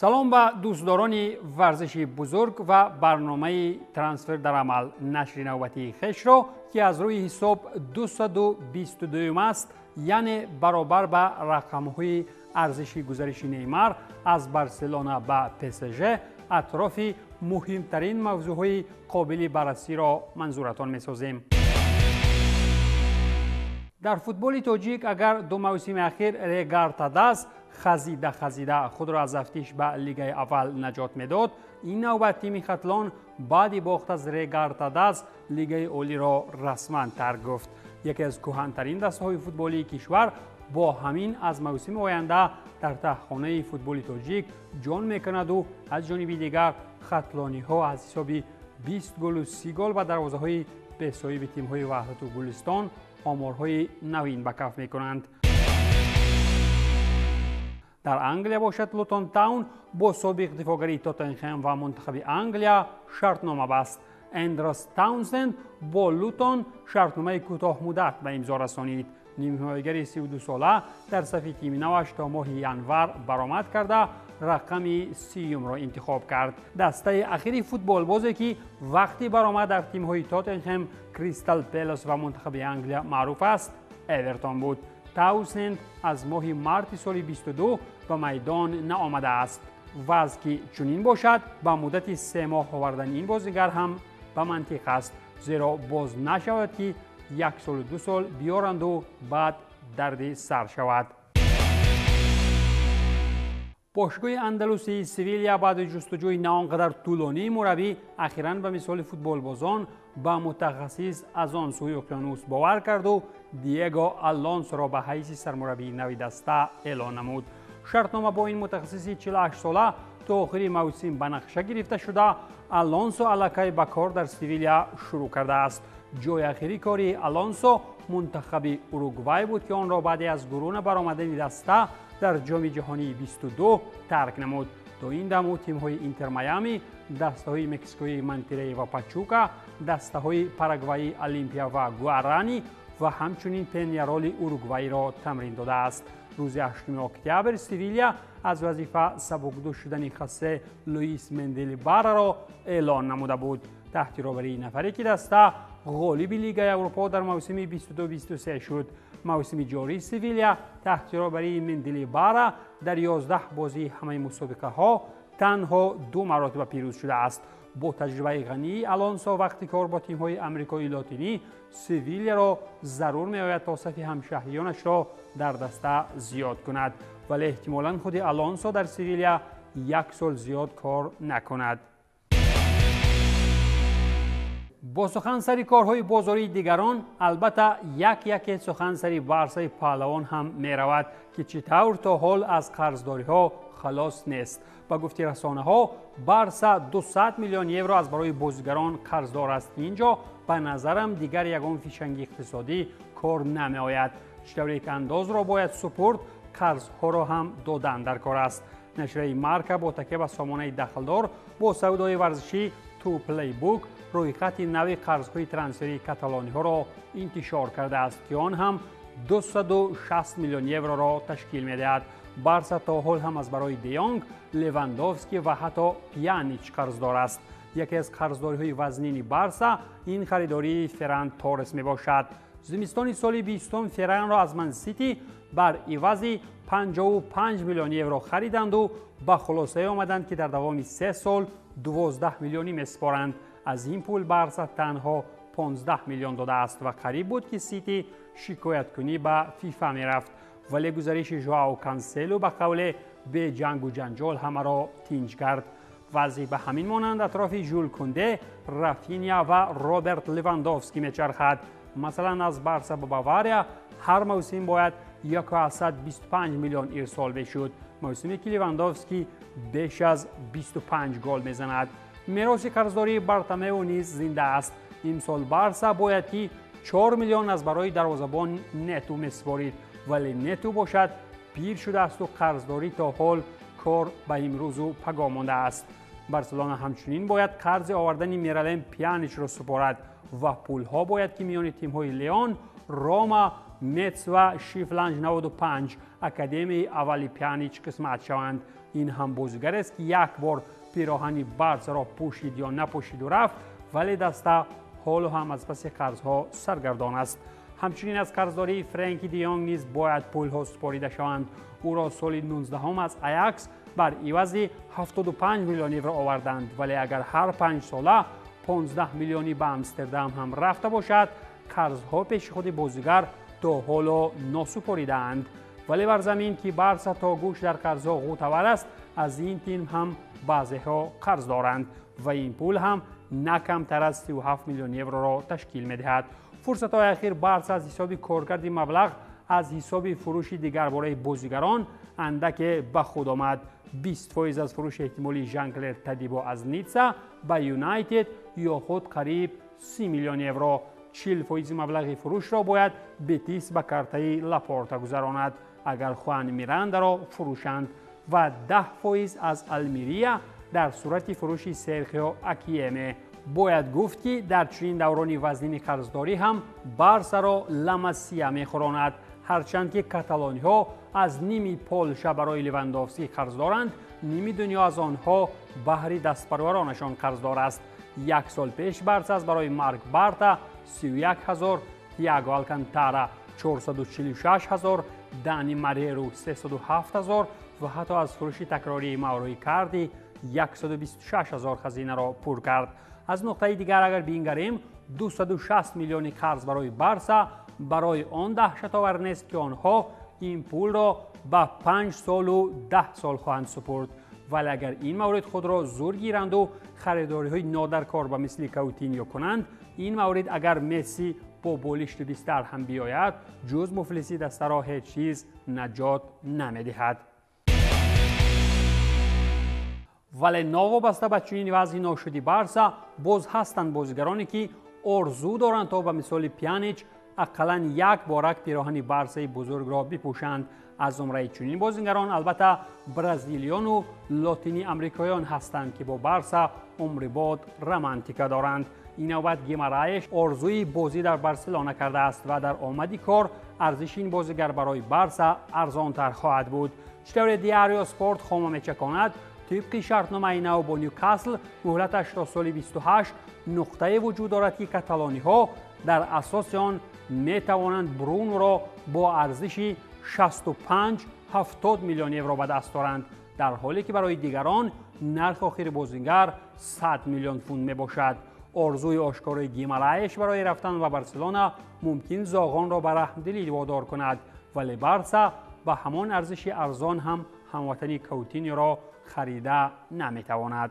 Салом ба дӯстдорони варзиши бузург ва барномаи трансфер дар амал нашри навбатии хешро, ки аз рӯи ҳисоб 222 аст, яъне баробар ба рақамҳои арзиши гузариши Неймар аз Барселона ба ПСЖ, атрофи муҳимтарин мавзӯъҳои қобили баррасиро манзуратон месозем. Дар футболи тоҷик агар ду мавсими ахир Регар Тадаз хазида хазида худро аз афтиш ба лигаи аввал наҷот медод, ин навбат тими Хатлон баъди бохт аз Регар Тадаз лигаи олиро расман тарк гуфт. Яке аз кӯҳантарин дастаҳои футболии кишвар бо ҳамин аз мавсими оянда дар таҳхонаи футболи тоҷик ҷон мекунаду аз ҷониби дигар хатлониҳо аз ҳисоби 20 голу 30 гол ба дарвозаҳои бесоҳиби тимҳои Ваҳдату Гулистон оморҳои навин ба каф мекунанд. Дар Англия бошад, Лутон Таун бо собиқ дифоъгари Тоттенхем ва мунтахаби Англия шартнома баст. Эндрос Таунсенд бо Лутон шартномаи кӯтоҳмуддат ба имзо расонид. Нимҳимоягари 32сола дар сафи тими наваш то моҳи январ баромад карда, рақами 30-умро интихоб кард. Дастаи ахири футболбозе, ки вақти баромад дар тимҳои Тоттенхем, Кристал Пелос ва мунтахаби Англия маъруф аст, Эвертон буд. Таусенд аз моҳи марти соли 22 ба майдон наомадааст. Вазъ ки чунин бошад, ба муддати 3 моҳ овардани ин бозигар ҳам ба мантиқ аст, зеро боз нашавад, ки 1 солу 2 сол биёранду баъд дарди сар шавад. Бошгоҳи андалусии Севилия баъди ҷустуҷӯи на он қадар тӯлонии мураббӣ ахиран ба мисоли футболбозон ба мутахассис аз он сӯи уқёнус бовар карду Диего Алонсоро ба ҳайси сармураббии нави даста эълон намуд. Шартнома бо ин мутахассиси 48сола то охири мавсим ба нақша гирифта шуда, Алонсо аллакай ба кор дар Севилия шурӯъ кардааст. Ҷои ахири кори Алонсо мунтахаби Уругвай буд, ки онро баъди аз гурӯҳ баромадани даста дар ҷоми ҷаҳонии 22 тарк намуд. То ин дам ӯ тимҳои Интер Майами, дастаҳои мексикоии Монтерей ва Пачука, дастаҳои парагваии Олимпия ва Гуарани ва ҳамчунин Пеньяроли Уругвайро тамрин додааст. Рӯзи 8 октябр Севилия аз вазифа сабукдӯш шудани Хосе Луис Менделибараро эълон намуда буд. Таҳти роҳбарии нафаре, ки даста ғолиби Лигаи Аврупо дар мавсими 22-23 шуд. Мавсими ҷории Севилия таҳти роҳбарии Менделибара дар 11 бозии ҳамаи мусобиқаҳо танҳо 2 маротиба пирӯз шудааст. Бо таҷрибаи ғании Алонсо вақти кор бо тимҳои амрикои лотинӣ Севилияро зарур меояд то сафи ҳамшаҳриёнашро дар даста зиёд кунад, вале эҳтимолан худи Алонсо дар Севилия 1 сол зиёд кор накунад. Бо сухан сари корҳои бозории дигарон, албатта як яке сухан сари Барсаи паҳлавон ҳам меравад, ки чӣ тавр то ҳол аз қарздориҳо халос нест. Ба гуфти расонаҳо, Барса 200 миллион евро аз барои бозигарон қарздор аст. Ин ҷо ба назарам дигар ягон фишанги иқтисодӣ кор намеояд. Чӣ тавре ки андозро бояд супурд, қарзҳоро ҳам додан дар кор аст. Нашрияи Марка бо такя ба сомонаи дахлдор бо савдои варзишӣ Ту Плейбук рӯйхати нави қарзҳои трансферии каталониҳоро интишор кардааст, ки он ҳам 260 миллион евроро ташкил медиҳад. Барса то ҳол ҳам аз барои Деёнг, Левандовски ва ҳатто Пьянич қарздор аст. Яке аз қарздориҳои вазнини Барса ин харидории Ферран Торрес мебошад. Зимистони соли 20 Ферранро аз Ман-Сити бар ивази 55 миллион евро хариданду ба хулосае омаданд, ки дар давоми 3 сол 12 миллионӣ месупоранд. Аз ин пул Барса танҳо 15 миллион додааст ва қариб буд, ки Сити шикояткунӣ ба ФИФА мерафт. Вале гузариши Жоао Канселу ба қавле бе ҷангу ҷанҷол ҳамаро тинҷ кард. Вазъи ба ҳамин монанд атрофи Жул Кунде, Рафиня ва Роберт Левандовски мечархад. Масалан, аз Барса ба Бавария ҳар мавсим бояд 125 миллион ирсол мешуд. Мавсиме ки Левандовски беш аз 25 гол мезанад. Мероси қарздории Бартомеу низ зинда аст. Имсол Барса бояд ки 4 миллион аз барои дарвозабон Нету месупорид, вале Нету бошад пир шудаасту қарздорӣ то ҳол кор ба имрӯзу пагоҳ мондааст. Барселона ҳамчунин бояд қарзи овардани Миралем Пьяничро супорад ва пулҳо бояд ки миёни тимҳои Леон, Рома, Мец ва Шифланж 95 академияи аввали Пьянич қисмат шаванд. Ин ҳам бозигарест, ки як бор пироҳани Барсаро пӯшид ё напӯшиду рафт, вале даста ҳоло ҳам аз паси қарзҳо саргардон аст. Ҳамчунин аз қарздории Френки де Йонг низ бояд пулҳо супорида шаванд. Ӯро соли 19 аз Аякс бар ивази 75 миллион евро оварданд, вале агар ҳар 5 сола 15 миллиони ба Амстердам ҳам рафта бошад, қарзҳо пеши худи бозигар то ҳоло носупоридаанд. Вале бар замин, ки Барса то гӯш дар қарзҳо ғӯтавар аст, аз ин тим ҳам баъзеҳо қарз доранд ва ин пул ҳам на камтар аз 37 миллион евроро ташкил медиҳад. Фурсатҳои ахир Барса аз ҳисоби коркарди маблағ аз ҳисоби фурӯши дигарбораи бозигарон андаке ба худ омад. 20% аз фурӯши эҳтимолии Жан-Клер Тадибо аз Ницца ба Юнайтед ё худ қариб 30 миллион евро. 40% маблағи фурӯшро бояд Бетис ба картаи Лапорта гузаронад, агар Хуан Мирандаро фурӯшанд, ва 10% аз Алмирия дар сурати фурӯши Серхио Акиеме. Бояд гуфт, ки дар чунин даврони вазнини қарздорӣ ҳам Барсаро Ламасия мехӯронад. Ҳарчанд ки каталониҳо аз ними Полша барои Левандовский қарз доранд, ними дунё аз онҳо баҳри дастпарваронашон қарздор аст. Як сол пеш Барса аз барои Марк Барта 31 ҳазор, Тиаго Алкантара 446 ҳазор, Дани Мареру 307 ҳазор ва ҳатто аз фурӯши такрории Мауро Икарди 126 ҳазор хазинаро пур кард. Аз нуқтаи дигар агар бингарем, 260 миллиони қарз барои Барса барои он даҳшатовар нест, ки онҳо ин пулро ба 5 солу 10 сол хоҳанд супурд. Вале агар ин маврид худро зур гиранду харидориҳои нодаркор ба мисли Каутиньо кунанд, ин маврид агар Месси бо болишту бистар ҳам биёяд, ҷуз муфлиси дастаро ҳеҷ чиз наҷот намедиҳад. Вале новобаста ба чунин вазъи ношуди Барса, боз ҳастанд бозигароне, ки орзу доранд то ба мисоли Пьянич ақаллан як борак пироҳани Барсаи бузургро бипӯшанд. Аз зумраи чунин бозигарон албатта бразилиёну лотини амрикоён ҳастанд, ки бо Барса умрибод романтика доранд. Ин навбат Гимараеш орзуи бозӣ дар Барселона кардааст ва дар омади кор арзиши ин бозигар барои Барса арзонтар хоҳад буд. Чӣ тавре Диарио Спорт хома мечаконад, тибқи шартномаи нав бо Нюкасл муҳлаташ то соли 28 нуқтае вуҷуд дорад, ки каталониҳо дар асоси он метавонанд Бруноро бо арзиши 65-70 миллион евро ба даст доранд, дар ҳоле ки барои дигарон нархи охири бозингар 100 миллион фунт мебошад. Орзуи ошкорои Гимараеш барои рафтан ба Барселона мумкин зоғонро ба раҳмдилӣ водор кунад, вале Барса ба ҳамон арзиши арзон ҳам ҳамватани Каутиньоро харида наметавонад.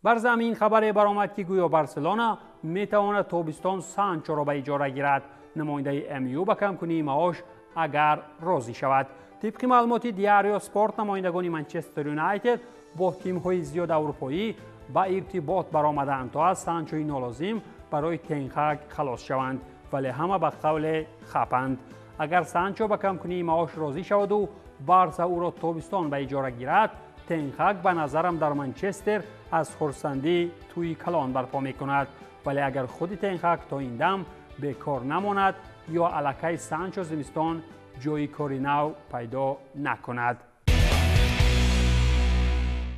Бар замин хабаре баромад, ки гӯё Барселона метавонад тобистон Санчоро ба иҷора гирад. Намояндаи МЮ ба камкунии маош агар розӣ шавад. Тибқи маълумоти Диарио Спорт, намояндагони Манчестер Юнайтед бо тимҳои зиёд аврупоӣ ба иртибот баромаданд, то аз Санчои нолозим барои Тенхаг халос шаванд, вале ҳама ба қавле хапанд. Агар Санчо ба камкунии маош розӣ шаваду Барса ӯро тобистон ба иҷора гирад, Тенхаг ба назарам дар Манчестер аз хурсандӣ тӯи калон барпо мекунад. Вале агар худи Тенхаг то ин дам бекор намонад ё аллакай Санчо зимистон ҷои кори нав пайдо накунад.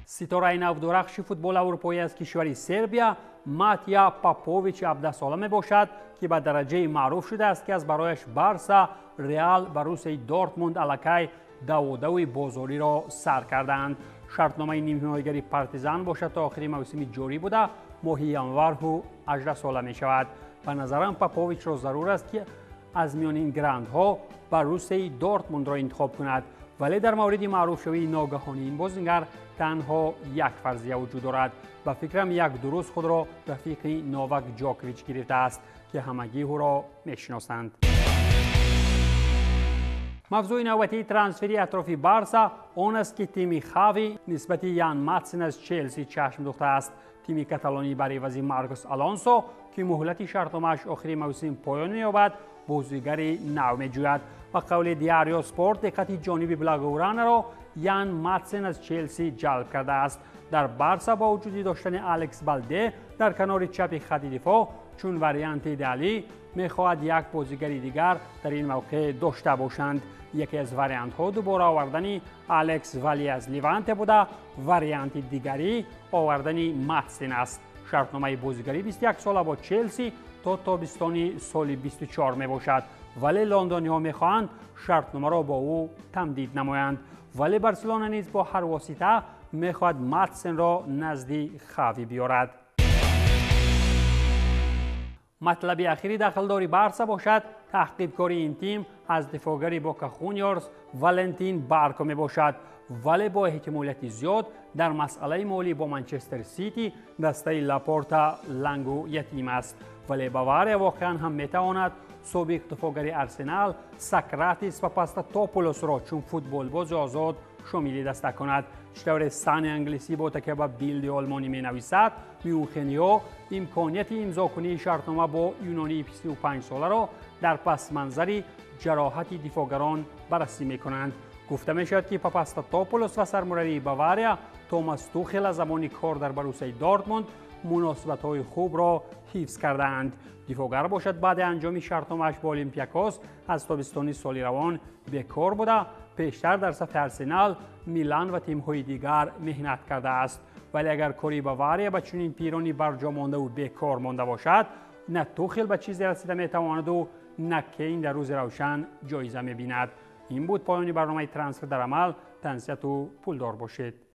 Ситораи навдурахши футболи аврупоӣ аз кишвари Сербия Матия Попович 17сола мебошад, ки ба дараҷаи маъруф шудааст, ки аз барояш Барса, Реал ва Русияи Дортмунд аллакай даводавии бозориро сар кардаанд. Шартномаи нимҳимоягари Партизан бошад то охири мавсими ҷорӣ буда, моҳи январ ӯ 18сола мешавад. Ба назарам Поповичро зарур аст, ки аз миёни ин грандҳо ба Русияи Дортмундро интихоб кунад. Вале дар мавриди маъруфшавии ногаҳонии ин бозингар танҳо як фарзия вуҷуд дорад. Ба фикрам як дуруст худро рафиқи Новак Ҷокович гирифтааст, ки ҳамагӣ ӯро мешиносанд. Мавзӯи навбатии трансфери атрофи Барса он аст, ки тими Хави нисбати Ян Матсен аз Челси чашм духтааст. Тими каталонӣ бар ивази Маркос Алонсо, ки муҳлати шартномааш охири мавсим поён меёбад, бозигари нав меҷӯяд. Ба қавли Диарио Спорт, диққати ҷониби Благоуранаро Ян Матсен аз Челси ҷалб кардааст. Дар Барса бо вуҷуди доштани Алекс Балде дар канори чапи хати дифоъ чун варианти идеалӣ мехоҳад як бозигари дигар дар ин мавқеъ дошта бошанд. Яке аз вариантҳо дубора овардани Алекс Вали аз Леванте буда, варианти дигарӣ овардани Матсен аст. Шартномаи бозигарӣ 21 сола бо Челси то тобистони соли 24 мебошад, вале лондониҳо мехоҳанд шартномаро бо ӯ тамдид намоянд. Вале Барселона низ бо ҳар восита мехоҳад Матсенро назди Хави биёрад. Матлаби ахири дахлдори Барса бошад, таҳқибкори ин тим аз дифоъгари Бока Хуниорс Валентин Барко мебошад, вале бо эҳтимолияти зиёд дар масъалаи молӣ бо Манчестер Сити дастаи Лапорта лангу ятим аст. Вале Бавария воқеан ҳам метавонад собиқ дифоъгари Арсенал Сократис Папастатопулосро чун футболбози озод шомили даста кунад. Чӣ Сани англисӣ бо такя ба Билди олмонӣ менависад, мюнхениҳо имконияти имзокунии шартнома бо юнонии 35-соларо дар пасманзари ҷароҳати дифоъгарон баррасӣ мекунанд. Гуфта мешавад, ки Папастатопулос ва сармураббии Бавария Томас Тухел аз замони кор дар Боруссияи Дортмунд муносибатҳои хубро ҳифз кардаанд. Дифоъгар бошад, баъди анҷоми шартномааш бо Олимпиакос аз тобистони соли равон бекор буда, пештар дар сафи Арсенал, Милан ва тимҳои дигар меҳнат кардааст. Вале агар кори Бавария ба чунин пирони барҷо мондаву бекор монда бошад, на Тухел ба чизе расида метавонаду, на Кейн дар рӯзи равшан ҷоиза мебинад. Ин буд поёни барномаи Трансфер дар амал. Тансиҳату пулдор бошед.